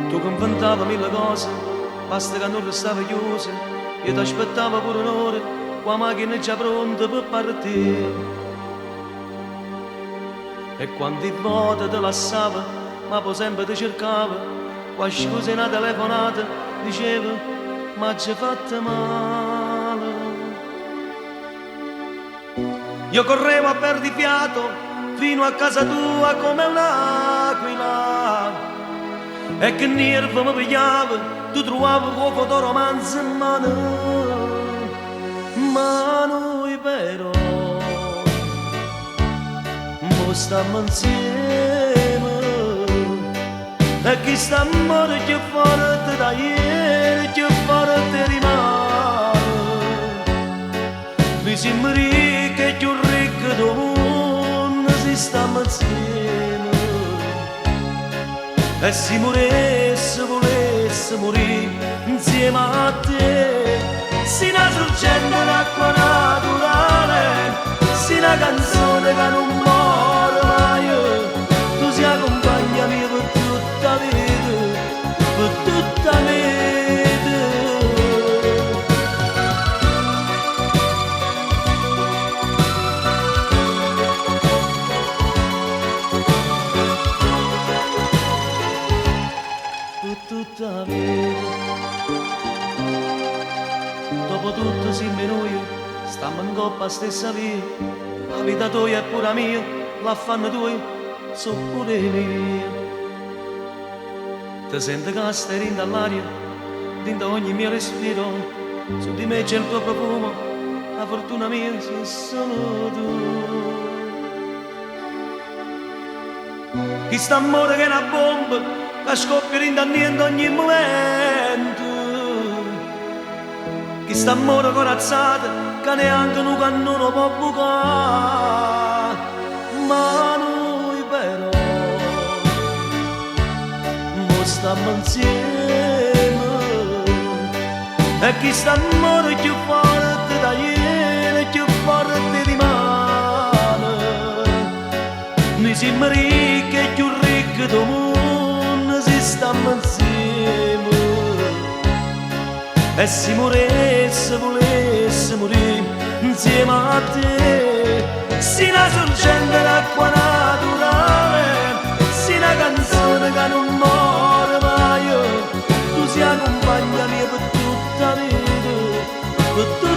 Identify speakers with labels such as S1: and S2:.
S1: Tu che inventavi mille cose, basta che non restava chiusa, io ti aspettavo pure un'ora, con la macchina già pronta per partire. E quante volte ti lasciavo, ma poi sempre ti cercavo, con la scusa di una telefonata, dicevo, ma ci fatto male. Io correvo a perdifiato fino a casa tua come un'aquila. E che nervo mi pigliava, tu trovavi quel fotoromanzo in mano. Ma noi però, mo stiamo insieme. E chi sta amore più forte da ieri, più forte rimane. Noi siamo ricchi e più ricchi del mondo se stiamo insieme. E se moresse, volesse morire insieme a te. Sei una sorgente d'acqua naturale, sei una canzone che non muore mai. Tu sei la compagna mia per tutta la vita, per tutta la vita. Per tutta la vita. Dopo tutto siamo noi, stiamo in coppa stessa via. La vita tua è pure mia, l'affanno tuo sono pure mia. Ti sento che stai dentro all'aria, dentro ogni mio respiro. Su di me c'è il tuo profumo, la fortuna mia sei solo tu. Chi sta amore che è una bomba, che scoppia dentro a niente ogni momento. Chi sta amore corazzato, che neanche un cannone può bucare. Ma noi però, mo stiamo insieme. E chi sta amore più forte da ieri, più forte rimane. Noi siamo ricchi e più ricchi del mondo se stiamo insieme. E se moresse, volesse morire insieme a te. Sei una sorgente d'acqua naturale, sei una canzone che non muore mai. Tu sei la compagna mia per tutta la vita, per tutta